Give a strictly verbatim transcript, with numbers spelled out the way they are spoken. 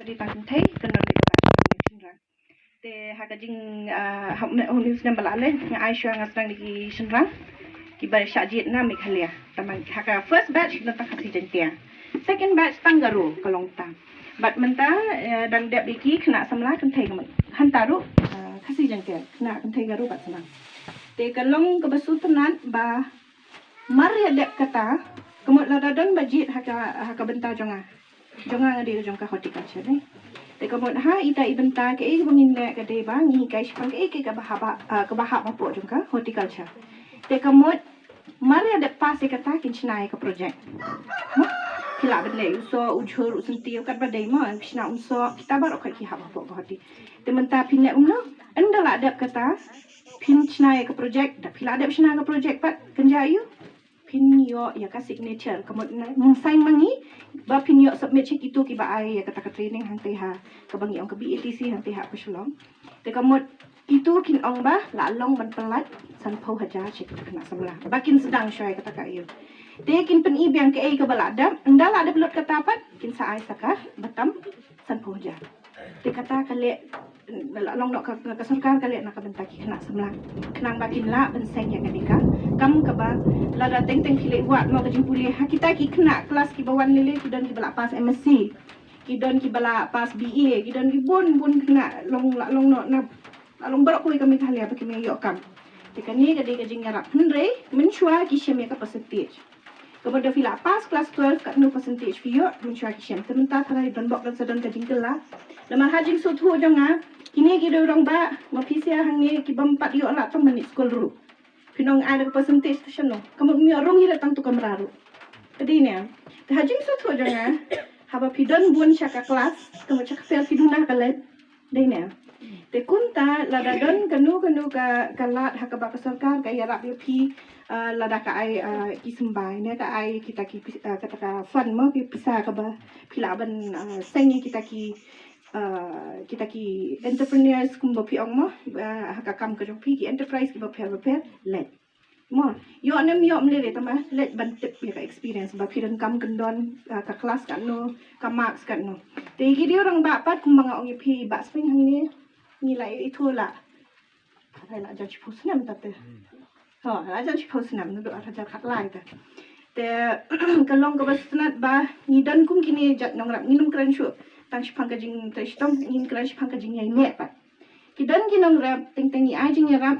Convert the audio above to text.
Dei tang kynthei, kynnoh dei ka batch shynrang. Te ha ka jing, ah, ha u snem ba la leit, nga ai shuwa nga sdang da ki shynrang kiba shah jied na Meghalaya. Tangba ha ka first batch ki don tang Khasi Jaiñtia. Second batch tang Garo ka long tang. Bad mynta, eh, dang dep ïa ki khynnah samla kynthei ka mut. Hangta ruh, ah, Khasi Jaiñtia, khynnah kynthei Garo bad samla. Te ka long kaba sngewtynnat ba mar ïa dep kata, ka mut lada don ba jied ha ka, ha ka bynta jong nga. Jong nga nga dei jong ka horticulture, ne. Te ka mut ha ita i bynta kaei ba ngin leh ka dei ba ngi hikai shaphang kaei kaei kaba hap, ah, kaba hap hapoh jong ka horticulture. Te ka mut mar ïa dep pass ïa kata kin shna ïa ka project. Mo? Ki lah ban leh u soh, u jhur, u syntiew, katba dei mo, ki shna u soh, kita baroh ki hap hapoh ka horti. Te mynta phin leh kumno, ynda la dep kata, phin shna ïa ka project, da phi la dep shna ka project pat, kynja ïa u, phin ïoh ïa ka signature, ka mut na, ngin sign ma ngi, ba phin ïoh submit sha kito kiba ai ïa kata ka training hangtei ha, kaba ngi ong ka B A T C hangtei ha ka Shillong. Te ka mut kito kin ong ba la long ban pyllait sanphew hajar sha kita khynnah samla. Ba kin sdang shuwa ïa kata ka ïa u. Te kin pyni biang kaei kaba la dep, ynda la dep lut kata pat, kin sa ai sa ka ba tam sanphew hajar. Te kata ka leh, la long noh ka, ka sorkar ka leh na ka bynta ki khynnah samla. Khnang ba kin lah ban seng ïa kane ka kam kaba lada teng teng ki leh wad mo ka jingpule ha kita ki khynnah klas kiba wan lei lei ki don kiba la pass M S C. Ki don kiba la pass B A, ki don ki bun bun khynnah long la long noh na la long baroh kawei ka Meghalaya ba kim ïoh kam. Te kane ka dei ka jingïarap hynrei mynshuwa ki shem ïa ka percentage. Ka mut da phi la pass class twelve katno percentage phi ïoh, mynshuwa ki shem. Te mynta tharai don bok don sa don ka jingkylla. Namar ha jingsngewthuh jong nga, kine ki dei u rangbah, ma phi sha hangne ki bym pat ïoh la tang mynnin skul ruh. Phin ong ai da ka percentage te shano. Ka mut ym ïoh rung ïa da tang tu kamra ruh. Ka dei ne. Te ha jingsngewthuh jong nga, haba phi don bun sha ka class, ka mut sha ka pher phi duna ka leit. Dei ne. Te kumta lada don kano kano ka, ka lad ha kaba ka sorkar ka ïarap ïa phi, ah, lada ka ai, ah, ki symbai ne ka ai kita ki pis-, ah, kata ka fund mo ki pisa kaba phi lah ban, ah, seng ïa kita ki, ah, kita ki entrepreneurs kumba phi ong mo, ah, ha ka kam ka jong phi ki enterprise kiba pher ba pher leit. Mo, ïoh ne ym ïoh ym lei lei tangba leit ban tip ïa ka experience ba phi donkam kyndon, ah, ka class katno, ka marks katno. Te ki dei u rangbah pat kumba nga ong ïa phi Bah Spring hangne ngi la ïa ithuh la. Hynrei la jan shiphew snem ta te. Ho, la jan shiphew snem naduh ar hajar khatlai te. Te ka long kaba sngewtynnat ba ngi don kum kine jait nongrep ngin ym kren shuh tang shaphang ka jingtrei shitom, ngin kren shaphang ka jingïaineh pat. Ki don ki nongrep teng teng ngi ai jingïarap.